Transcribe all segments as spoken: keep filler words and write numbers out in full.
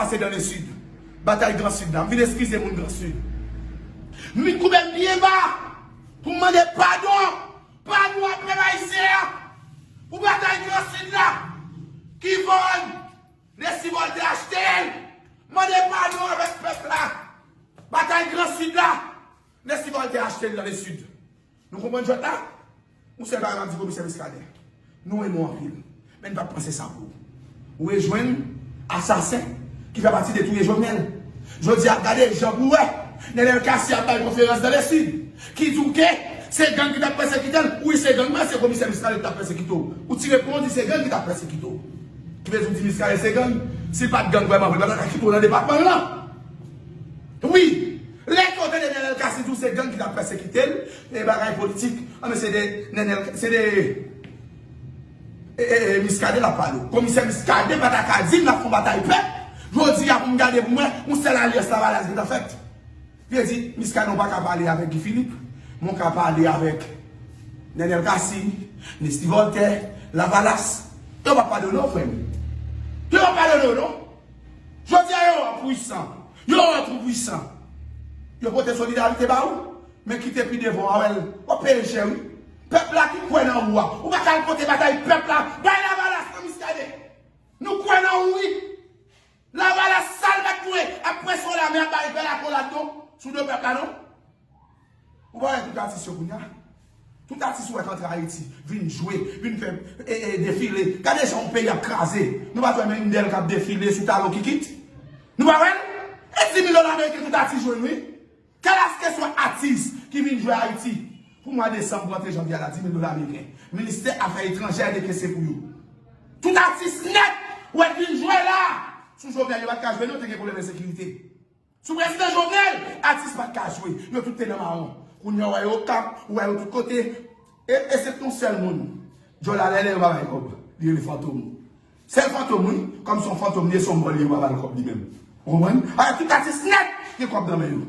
Se dans le sud. Batay Gran Sid la. M vin eskize moun Gran Sid. M vin koupe m byen ba pou m mande padon. Padon a pèp ayisyen an pou batay Gran Sid la ki vann Nesty Voltaire achte l. Mande padon avèk pèp la. Batay Gran Sid la, Nesty Voltaire achte l dans le sud. Nou konprann jwèt la? Yon sèl bagay m ap di komisè Muscadin. Nou renmen w anpil. Men n p ap panse sa pou ou. Ou rejwenn asasen ki fè pati de touye Jovenel. Jodi a, gade jan pou wè Nenel Cassy ap bay konferans dans le sud. Ki di w ke se gang ki t ap pèsekite l. Wi, se gang, men se komisè Muscadin ki t ap pèsekite w. Ou tire pon, w di se gang ki t ap pèsekite w. Ki vle di w di Muscadin se gang? Si l pa t gang vrèman vre, l pa ta ka kite w nan depatman l lan. Wi. Lè ke w tande Nenel Cassy di w se gang ki t ap pèsekite l, e bagay politik, anben se de Nenel, se de e, e, e, Muscadin l ap pale. Komisè Muscadin pa ta ka di n ap fè yon batay pèp. Jodi a pou m gade pou mwen, yon sèl alyans Lavalas gentan fèt. Vle di, Muscadin ou pa ka pale avèk Guy Philippe, men w ka pale avèk Nenel Cassy, Nesty Voltaire, Lavalas. Yo p ap padone w, frè m. Yo p ap padone w, non. Jodi a, yo wè w pwisan. Yo wè w tou pwisan. Yo pote solidarite ba ou, men kite pi devan w a wè l. W ap peye l chè, wi. Pèp la ki kwè nan ou a. Ou pa ka al pote batay pèp la bay Lavalas, non, Muscadin. Nou kwè nan ou, wi. Lavalas, sa l mèt dwe ap prese w la men ap bay bèl akolad, non, sou do pèp la, non. Ou pa wè tout atis yo kounye a? Tout atis ou wè k antre Ayiti, vin jwe, vin fè e, e, defile. Gade jan yon peyi ap kraze. Nou pa t wè menm Nèl k ap defile sou talon kikit? Nou pa wè l? E dis mil dola ameriken tout atis jwenn, wi. Kèlkanswa atis ki vin jwe Ayiti pou mwa desanm pou rantre janvye a la, dis mil dola ameriken. Ministè Afè Etranjè dekese pou yo. Tout atis nèt ou wè k vin jwe la sou Jovenel, yo pa t ka jwe non, te gen pwoblèm ensekirite. Sou prezidan Jovenel, atis pa t ka jwe. Yo tout te nan mawon. Kounye a, ou wè yo Okap, ou wè yo tout kote. E, e se t yon sèl moun. Djòl a lè lè yo pa bay kòb. Li rele Fantom. Sèl Fantom, wi. Kòm se yon Fantom li ye, se yon mò li ye, yo pa ba l kòb li menm. Ou konprann? Alò, tout atis nèt gen kòb nan men yo.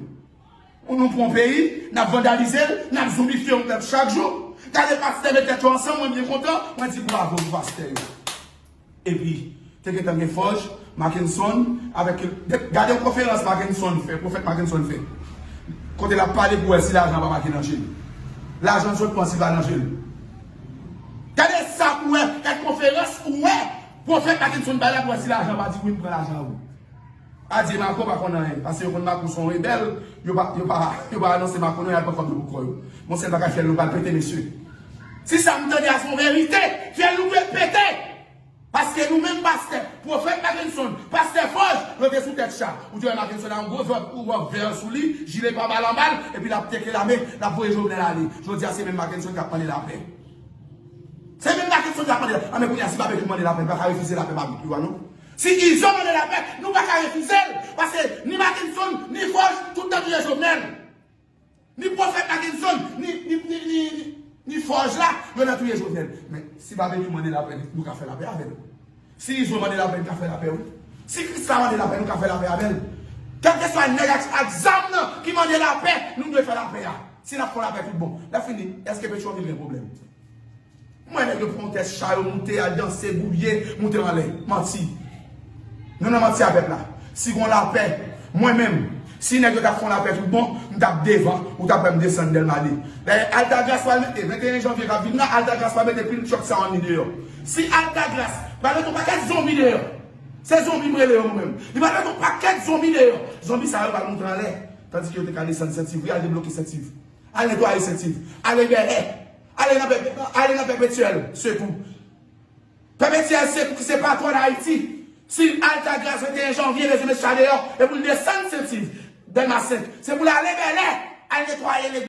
Pou nou pran yon peyi, n ap vandalize l, n ap zonbifye yon pèp chak jou. Gade pastè met tèt yo ansanm, mwen byen kontan, mwen di bravo pou pastè yo. Epi, te gentan gen Fòj, Mackenson, avèk, gade yon konferans Mackenson fè, pwofèt Mackenson fè. Kote l ap pale pou wè si lajan pa make nan je l. Lajan sot pran si l pa nan je l. Gade sa pou wè, gade konferans pou wè, pwofèt Mackenson bay la pou wè si lajan pa di wi m pran lajan ou. Adye Macron pa konn anyen, paske yo konn Macron se yon rebèl, yo pa, yo pa, yo pa anonse Macron non, y al pran kòb yo pou kò yo. Bon, se bagay fyèl nou pral pete, mesye. Si sa m tande a se yon verite, fyèl nou dwe pete. Paske nou menm pastè, pwofèt Mackenson, pastè Fòj, yo te sou tèt cha. Ou te wè Mackenson a yon gwo vòb, yon vòb vè sou li, jile pa bal anba l, epi l ap teke lame, l ap voye Jovenel ale. Jodi a se menm Mackenson k ap mande lapè. Se menm Mackenson k ap mande lapè. Anben kounye a si Babekyou mande lapè, nou pa ka refize lapè Babekyou a non. Si Izo mande lapè, nou pa ka refize l. Paske ni Mackenson, ni Fòj, tout nan touye Jovenel. Ni pwofèt Mackenson, ni, ni, ni, ni, ni, ni Fòj la, yo nan touye Jovenel. Men, si Babekyou mande lapè, nou ka fè lapè avè l. Si Izo mande lapè, nou ka fè lapè, wi. Si Krisla mande lapè, nou ka fè lapè avè l. Kèlkeswa nèg ak, ak zam nan ki mande lapè, nou dwe fè lapè a. Si n ap fè lapè tout bon. Lè fini, èske Petyonvil gen pwoblèm? Mwen nèg yo pran yon tèt cha, yo moute, al danse, goulye, moute anlè. Manti. Nou nan manti a pèp la. Si gon lapè, mwen menm, si nèg yo t ap fè yon lapè tout bon, m t ap devan, ou t ap wè m desann Dèlma de. Dayè, Altagras pral mete, venteyen janvye k ap vin la, Altagras pral mete pil chòk sa anni deyò. Si Altagras pral mete yon pakèt zonbi deyò, se zonbi m rele yo mwen menm. Li pral mete yon pakèt zonbi deyò. Zonbi sa yo pral moute anlè. Tandike yo te ka desann Sentiv, wi, al debloke Sentiv. Al netwaye Sentiv. Ale Bèlè. Ale nan Pè-, ale nan Pèpetyèl, Sekou. Pèpetyèl, Sekou ki se patwòn Ayiti. Si Altagras venteyen janvye bezwen met cha deyò, e pou l desann Sentiv, Dèlma senk, se pou l ale Bèlè, al netwaye legliz.